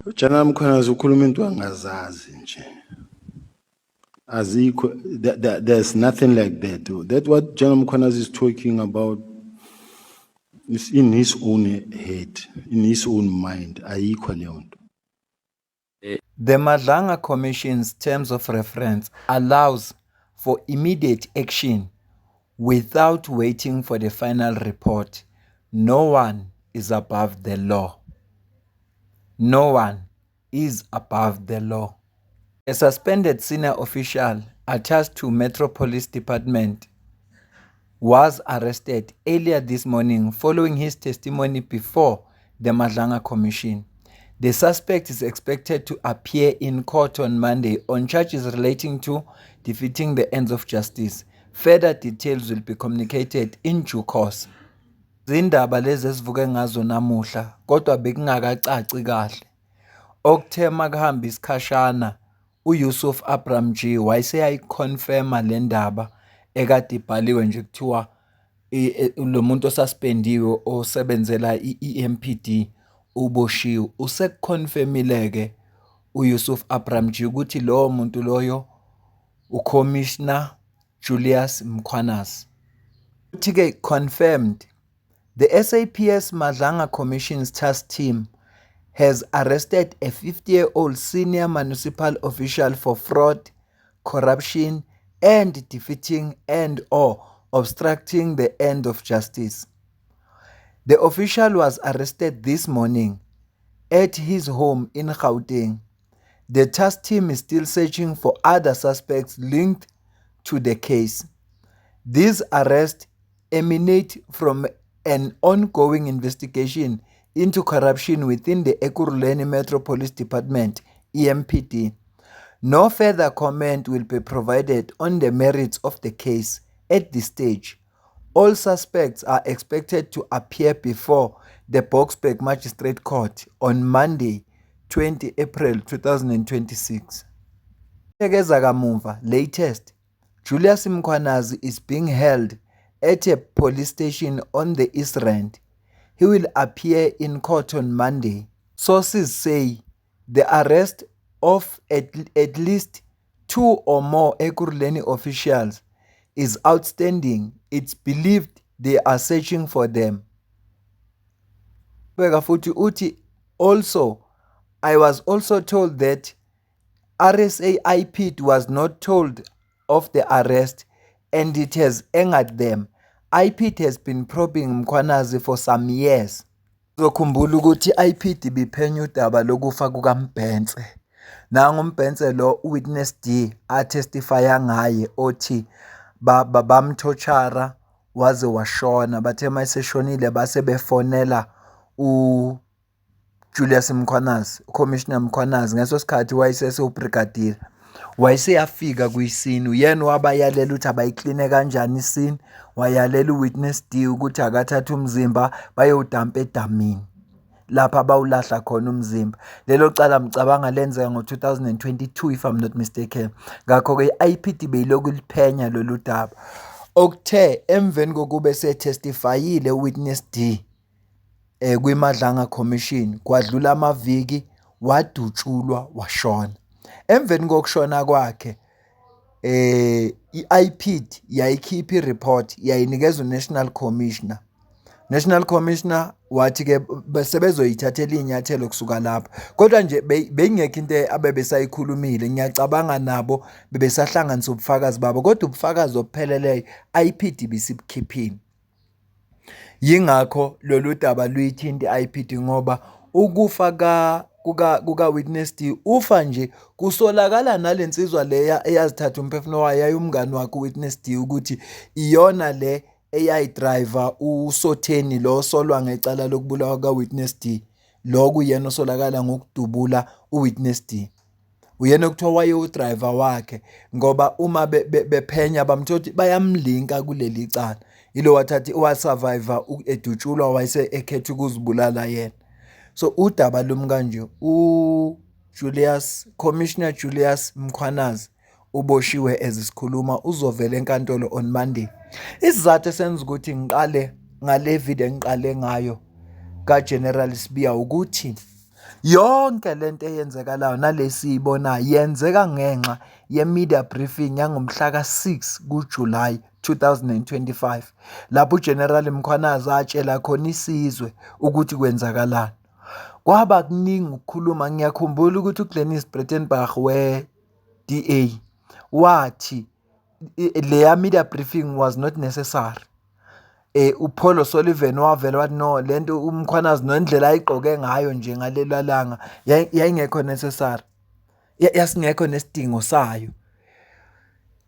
UGeneral Mkhwanazi ukhuluma into angazazi nje. Azikho there's nothing like that. That what General Mkhwanazi is talking about is in his own head, in his own mind. Ayikho leyo nto. The Madlanga Commission's terms of reference allows for immediate action without waiting for the final report. No one is above the law. No one is above the law. A suspended senior official attached to Metro Police Department was arrested earlier this morning following his testimony before the Madlanga Commission. The suspect is expected to appear in court on Monday on charges relating to defeating the ends of justice. Further details will be communicated in due course. Izindaba lezi esivuke ngazo namuhla kodwa bekungakacaci kahle. Okuthe makuhamba isikhashana uYusuf Abramjee wayeseyayikhonfema le ndaba ekade ibhaliwe nje kuthiwa lo muntu osaspendiwe osebenzela i-EMPD uboshiwe. Usekukhonfemile-ke uYusuf Abramjee ukuthi lowo muntu loyo uCommissioner Julius Mkhwanazi. Uthi-ke confirmed the SAPS Madlanga Commission's task team has arrested a 50-year-old senior municipal official for fraud, corruption, and defeating and or obstructing the end of justice. The official was arrested this morning at his home in Gauteng. The task team is still searching for other suspects linked to the case. These arrests emanate from an ongoing investigation into corruption within the Ekurhuleni Metro Police Department, EMPD. No further comment will be provided on the merits of the case at this stage. All suspects are expected to appear before the Boksburg Magistrate Court on Monday, 20 April 2026. Kamuva, latest, Julius Mkhwanazi is being held at a police station on the East Rand. He will appear in court on Monday. Sources say the arrest of at least two or more Ekurhuleni officials is outstanding. It's believed they are searching for them. Beka futhi uthi also I was also told that RSA IPID was not told of the arrest and it has angered them. IPID has been probing Mkhwanazi for some years. Uzokhumbula ukuthi i-IPID ibiphenya udaba lokufa kukaMbhense. Nangu uMbhense lo witness D atestifya ngaye othi bamthochara waze washona. Bathe mayeseshonile base befonela uJulius Mkhwanazi, uCommissioner Mkhwanazi ngeso sikhathi wayesese-brigadier. Wayeseyafika kwi-scene, uyena owabayalela ukuthi abayikline kanjani i-scene, wayalela u-witness D ukuthi akathathe umzimba bayowudampa edamini lapho abawulahla khona umzimba. Lelo cala ngicabanga lenzeka ngo-2022 if I'm not mistaken. Ngakho-ke i-IPID beyilokhu iliphenya lolu daba. Okuthe emveni kokuba esetestifyile u-witness D kwiMadlanga Commission kwadlula amaviki wadutshulwa washona. Emveni kokushona kwakhe i-IPID yayikhipha i-report yayinikeza u-National Commissioner. National Commissioner wathi-ke sebezoyithathela iy'nyathelo kusuka lapho. Kodwa nje beyingekho into abebesayikhulumile, ngiyacabanga nabo bebesahlanganisa ubufakazi babo, kodwa ubufakazi obupheleleyo IPID ibisibukhiphile. Yingakho lolu daba luyithinta i-IPID ngoba ukufa kuka-witness D ufa nje kusolakala nale nsizwa leya eyazithatha umphefumulo wayo yayumngani wakhe u-witness D ukuthi iyona le eyayidrayiva uSotheni lo osolwa ngecala lokubulawa kuka-witness D. Lo kuyena osolakala ngokudubula u-witness D. Uyena okuthiwa wayewudrayiva wakhe ngoba uma bephenya bamthola ukuthi bayamlinka kuleli cala. Yilo wathatha wasurvive-a edutshulwa wayese ekhetha ukuzibulala yena. So udaba lumi kanje, uJulius, Commissioner Julius Mkhwanazi uboshiwe as sikhuluma uzovela enkantolo on Monday. Isizathu esenza ukuthi ngiqale ngale video engiqale ngayo kaGeneral Sibiya ukuthi Yonke lento eyenzekalayo nale esiyibonayo yenzeka ngenxa ye-media briefing yangomhla ka-6 kuJulayi 2025 lapho uGeneral Mkhwanazi atshela khona isizwe ukuthi kwenzakalani. Kwaba kuningi ukukhuluma, ngiyakhumbula ukuthi uGlenis Breitenbach we-DA wathi leya media briefing was not necessary. UPaul O'Sullivan wavele wathi no le nto uMkhwanazi nendlela ayigqoke ngayo nje ngalela langa yayingekho necessary. Yasingekho nesidingo sayo.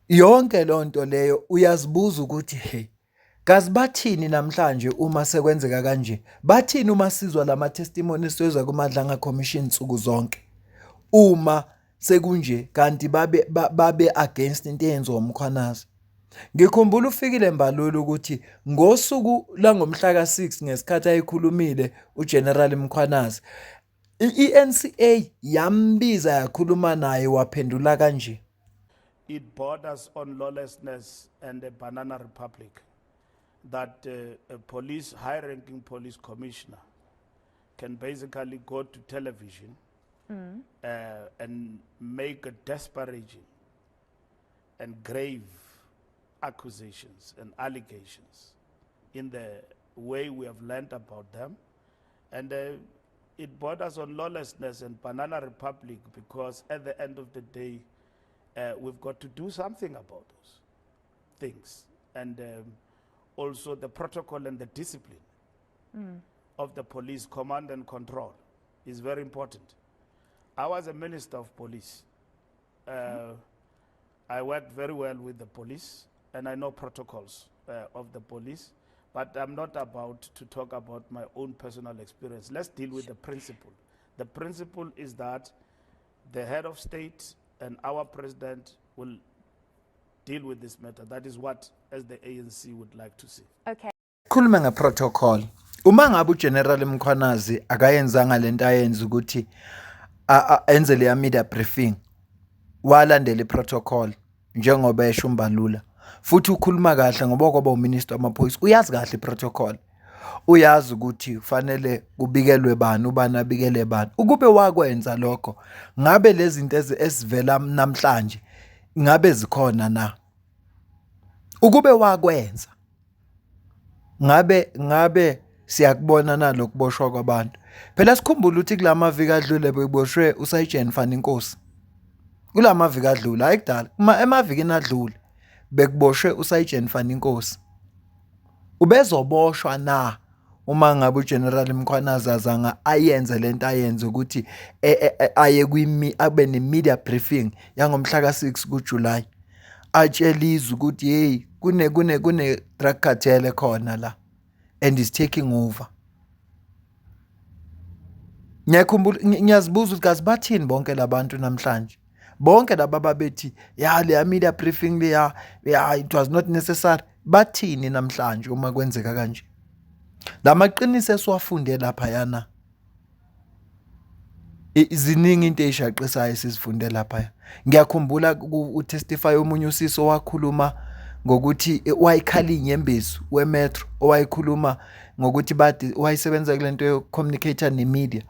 Yonke leyo nto leyo uyazibuza ukuthi he kazi bathini namhlanje uma sekwenzeka kanje? Bathini uma sizwa lama testimony esiwezwa kuMadlanga Commission nsuku zonke? Uma sekunje kanti babe babe against into eyenziwa uMkhwanazi. Ngikhumbula uFikile Mbalula ukuthi ngosuku langomhla ka-6 ngesikhathi ayekhulumile uGeneral Mkhwanazi, i-eNCA yambiza yakhuluma naye waphendula kanje. It borders on lawlessness and a banana republic that a police, high-ranking police commissioner can basically go to television and make a disparaging and grave accusations and allegations in the way we have learned about them. And it borders on lawlessness and banana republic because at the end of the day, we've got to do something about those things. And also the protocol and the discipline of the police command and control is very important. I was a minister of police. I worked very well with the police and I know protocols of the police, but I'm not about to talk about my own personal experience. Let's deal with the principle. The principle is that the head of state and our president will deal with this matter. That is what, as the ANC, would like to see. Okay. Khulume ngeprotocol. Uma ngabe uGeneral Mkhwanazi akayenzanga lento ayenza ukuthi enze leya media briefing, walandela iprotocol njengoba esho uMbalula, futhi ukhuluma kahle ngoba kwaba uminister wamaphoyisa, uyazi kahle iprotocol, uyazi ukuthi kufanele kubikelwe bani, ubani abikele bani. Ukube wakwenza lokho, ngabe lezi zinto esivela namhlanje ngabe zikhona na? Ukube wakwenza, ngabe siyakubona nalokuboshwa kwabantu? Phela sikhumbule ukuthi kulamaviki adlule bekuboshwe uSergeant Fannie Nkosi. Kulamaviki adlule, hayi kudala, emavikini adlule bekuboshwe uSergeant Fannie Nkosi. Ubezoboshwa na uma ngabe uGeneral Mkhwanazi azange ayenze lento ayenze ukuthi aye kwimi abe ne-media briefing yangomhla ka-6 kuJuly, atshele izwe ukuthi hey, kune drug cartel ekhona la and is taking over? Ngiyakhumbula, ngiyazibuza ukuthi kazi bathini bonke labantu namhlanje, bonke laba babethi ya leya media briefing leya, ya, it was not necessary, bathini namhlanje uma kwenzeka kanje? Lamaqiniso esiwafunde lapha yana, ziningi into eyishaqisayo esizifunde lapha. Ngiyakhumbula utestify omunye usisi owakhuluma ngokuthi wayikhala inyembezi, weMetro, owayekhuluma ngokuthi bade wayesebenza kule nto yokucommunicate ne-media,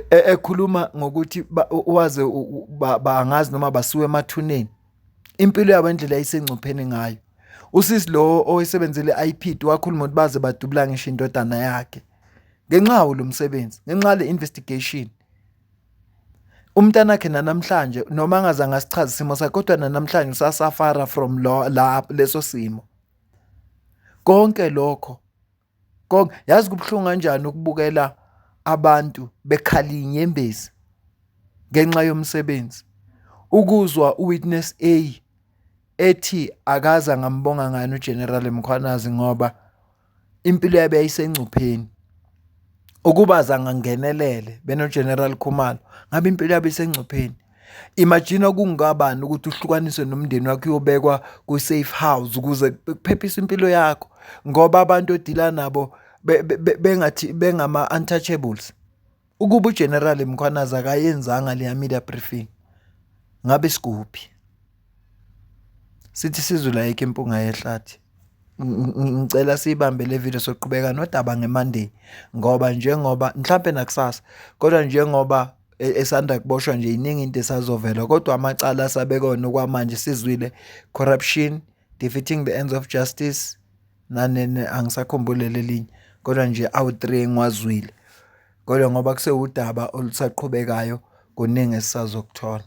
ekhuluma ngokuthi waze bangazi noma basuke emathuneni, impilo yabo indlela ayisengcupheni ngayo. Usisi lo owayesebenzele i-IPID wakhuluma ukuthi baze badubula ngisho indodana yakhe ngenxa yawo lo msebenzi, ngenxa le investigation. Umntanakhe nanamhlanje, noma angazange asichaze isimo sakhe, kodwa nanamhlanje usasuffera from lo la leso simo. Konke lokho konke, yazi kubuhlungu kanjani ukubukela abantu bekhala inyembezi ngenxa yomsebenzi, ukuzwa uwitness A ethi akaze angambonga ngani uGeneral Mkhwanazi ngoba impilo yabe yayisengcupheni. Ukuba azange angenelele beno-General Khumalo, ngabe impilo yabo isengcupheni. Imagine kungabani ukuthi uhlukaniswe nomndeni wakho, uyobekwa ku-safe house ukuze kuphephise impilo yakho, ngoba abantu odeala nabo bengathi bengama-untouchables. Ukuba uGeneral Mkhwanazi akayenzanga leya media briefing, ngabe sikuphi? Sithi sizulu, ayikho impunga yehlathi. Ngicela siyibambe le video soqhubeka nodaba ngeMonday ngoba njengoba mhlampe nakusasa kodwa njengoba esanda kuboshwa nje iningi into esazovela kodwa amacala asabekona okwamanje sizwile corruption, defeating the ends of justice nanene angisakhumbuli lelinye kodwa nje awu-3 engiwazwile kodwa ngoba kusewudaba olusaqhubekayo kuningi esisazokuthola.